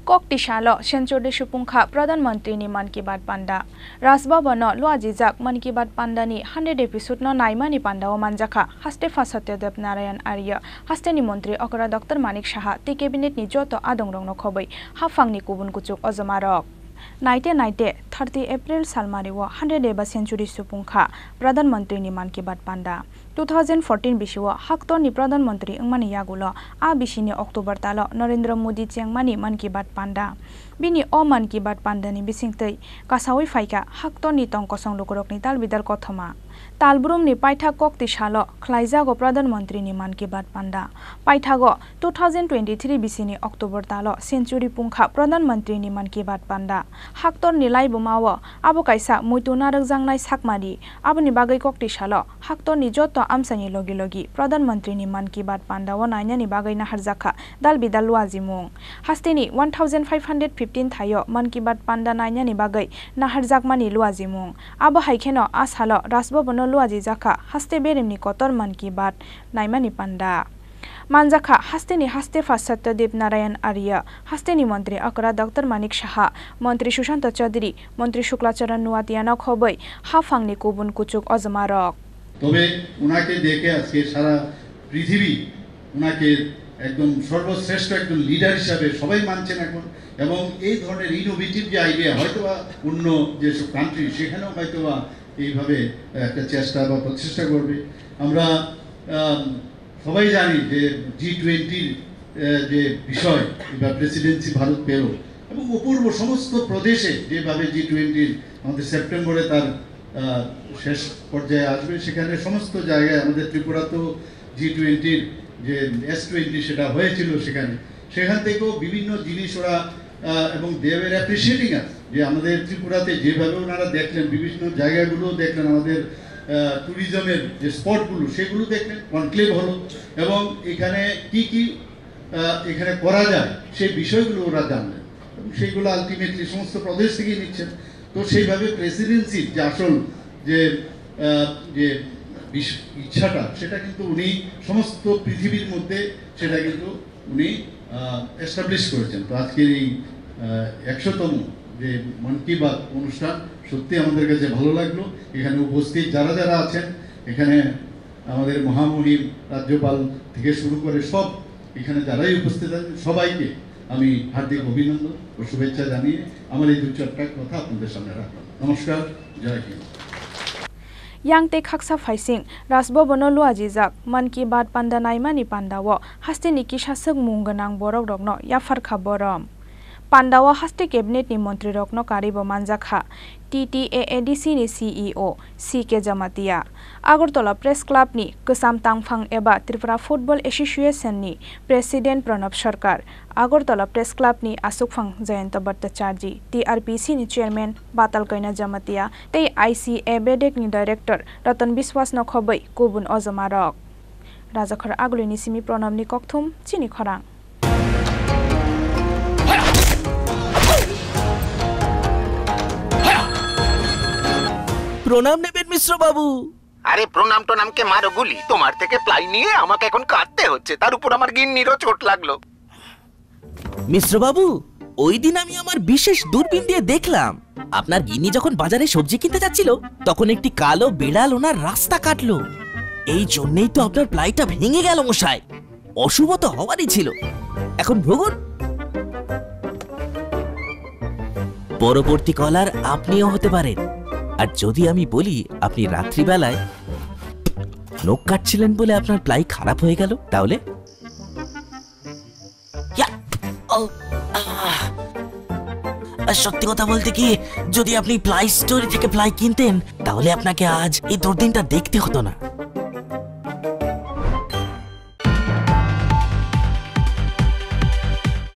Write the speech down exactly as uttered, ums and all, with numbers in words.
Kok tisalo century supungkha Pradhan Mantri ni Mann Ki Baat panda. Raj Bhavan o luajijak Mann Ki Baat panda ni hundred episode no naimani panda o manjakha haste pha Satyadev Narayan Arya, haste ni montri okra Doctor Manik Saha tei cabinet ni joto adong rok no khobwi haphang ni kubun kuchuk ojoma rok. Naite naite thirty April salmari o hundred eba century supungkha Pradhan Mantri ni Mann Ki Baat panda. Two thousand fourteen bisio haktorni Pradhan Mantri wngmani yagulo a bisini October talo Narendra Modi chengmani Mann Ki Baat panda. Bini o Mann Ki Baat pandani bisingtwi kasawi phaikha haktorni tong kosong lukurokni dal bidal kothoma. Talbrumni paithak kokti salo khlaijago Pradhan Mantri ni Mann Ki Baat panda. Paithago two thousand twenty-three bisini October talo century pungkha Pradhan Mantri ni Mann Ki Baat panda. Haktorni laibuma o abo kaisa muitu narwkjaknai sakmari. Aboni bagwi kokti salo haktorni joto amchaini logi logi Pradhan Mantri ni Mann Ki Baat panda o nainani bagwi naharjakha dal bidal luajimung. Hasteni one thousand five hundred fifteen thaio Mann Ki Baat panda nainani bagwi naharjakmani luajimung. Abo hai kheno a salo Raj Bhavan o luajijakha haste beremni kotor Mann Ki Baat naimani panda. Manjakha hasteni haste pha Satyadev Narayan Arya, hasteni montri okra Doctor Manik Saha, montri Sushanta Chaudhary, montri Shukla Charan Nuatia no khobwi haphangni kubun kuchuk ojoma rok. তবে ওনাকে দেখে আজকে সারা পৃথিবী ওনাকে একদম সর্বশ্রেষ্ঠ একজন লিডার হিসাবে সবাই মানছেন এখন। এবং এই ধরনের ইনোভেটিভ যে আইডিয়া, হয়তো বা অন্য যেসব কান্ট্রি, সেখানেও হয়তো বা এইভাবে একটা চেষ্টা বা প্রচেষ্টা করবে। আমরা আম, সবাই জানি যে জি টোয়েন্টির যে বিষয় বা প্রেসিডেন্সি ভারত পেল, এবং অপূর্ব সমস্ত প্রদেশে যেভাবে জি টোয়েন্টির আমাদের সেপ্টেম্বরে তার আহ, শেষ পর্যায়ে আসবে, সেখানে সমস্ত জায়গায় আমাদের ত্রিপুরাতেও জি টোয়েন্টির যে এস টোয়েন্টি সেটা হয়েছিল সেখানে, সেখান থেকেও বিভিন্ন জিনিস ওরা আহ, এবং they were appreciating us যে আমাদের ত্রিপুরাতে যেভাবে ওনারা দেখলেন, বিভিন্ন জায়গাগুলো দেখলেন, আমাদের ট্যুরিজমের যে স্পটগুলো সেগুলো দেখলেন, কনক্লেভ হলো এবং এখানে কি কি আহ, এখানে করা যায় সেই বিষয়গুলো ওরা জানলেন এবং সেইগুলো আলটিমেটলি সমস্ত প্রদেশ থেকেই নিচ্ছেন। তো সেইভাবে প্রেসিডেন্সির যে আসল যে আহ, যে বিশ- ইচ্ছাটা, সেটা কিন্তু উনি সমস্ত পৃথিবীর মধ্যে সেটা কিন্তু উনি এস্টাবলিশ করেছেন। তো আজকের এই আহ, একশোতম যে মন কি বাত অনুষ্ঠান, সত্যি আমাদের কাছে ভালো লাগলো। এখানে উপস্থিত যারা যারা আছেন, এখানে আমাদের মহামহিম রাজ্যপাল থেকে শুরু করে সব এখানে যারাই উপস্থিত আছেন, সবাইকে আমি হার্দিক অভিনন্দন ও শুভেচ্ছা জানিয়ে আমার এই দু চারটা কথা আপনাদের সামনে রাখলাম। নমস্কার, জয় Hind. Yang tei khaksa phaising Raj Bhavan o luajijak Mann Ki Baat panda naimani panda o hasteni kisa swk mung gwnang borok rokno yapharkha borom. Panda o haste cabinet ni montri rokno karwi bo manjakha T T A A D C ni C E O C K Jamatia, Agartala Press Club ni Kwcham Tangphang eba Tripura Football Association ni President Pranab Sarkar, Agartala Press Club ni Aswkphang Jayanta Bhattacharjee, T R P C ni Chairman Batal Kaina Jamatia tei I C A Bedek ni Director Ratan Biswas no khobwi kubun ojoma rok. Rajakhor Aguli ni simi Pranab ni kokthum chini khorang. প্রণাম নেবেন মিশ্র বাবু। আরে প্রণাম টনামকে মারো গুলি, তোমার থেকে প্লাই নিয়ে আমাকে এখন কাঁদতে হচ্ছে, তার উপর আমার গিন্নিরও চোট লাগলো। মিশ্র বাবু, ওই দিন আমি আমার বিশেষ দূরবীন দিয়ে দেখলাম, আপনার গিন্নি যখন বাজারে সবজি কিনতে যাচ্ছিল, তখন একটি কালো বিড়াল ওনার রাস্তা কাটলো। এই জন্যই তো আপনার প্লাইটা ভেঙে গেল মশাই। অশুভ তো হওয়ারই ছিল। এখন ভোগুন। পরবর্তী কলার আপনিও হতে পারেন। আর যদি আমি বলি আপনি রাত্রিবেলায় নখ কাটছিলেন বলে আপনার প্লাই খারাপ হয়ে গেল, তাহলে? ইয়া! ও, আহ! আর সত্যি কথা বলতে কি, যদি আপনি প্লাই স্টোরি থেকে প্লাই কিনতেন, তাহলে আপনাকে আজ এই দুর্দিনটা দেখতে হতো না।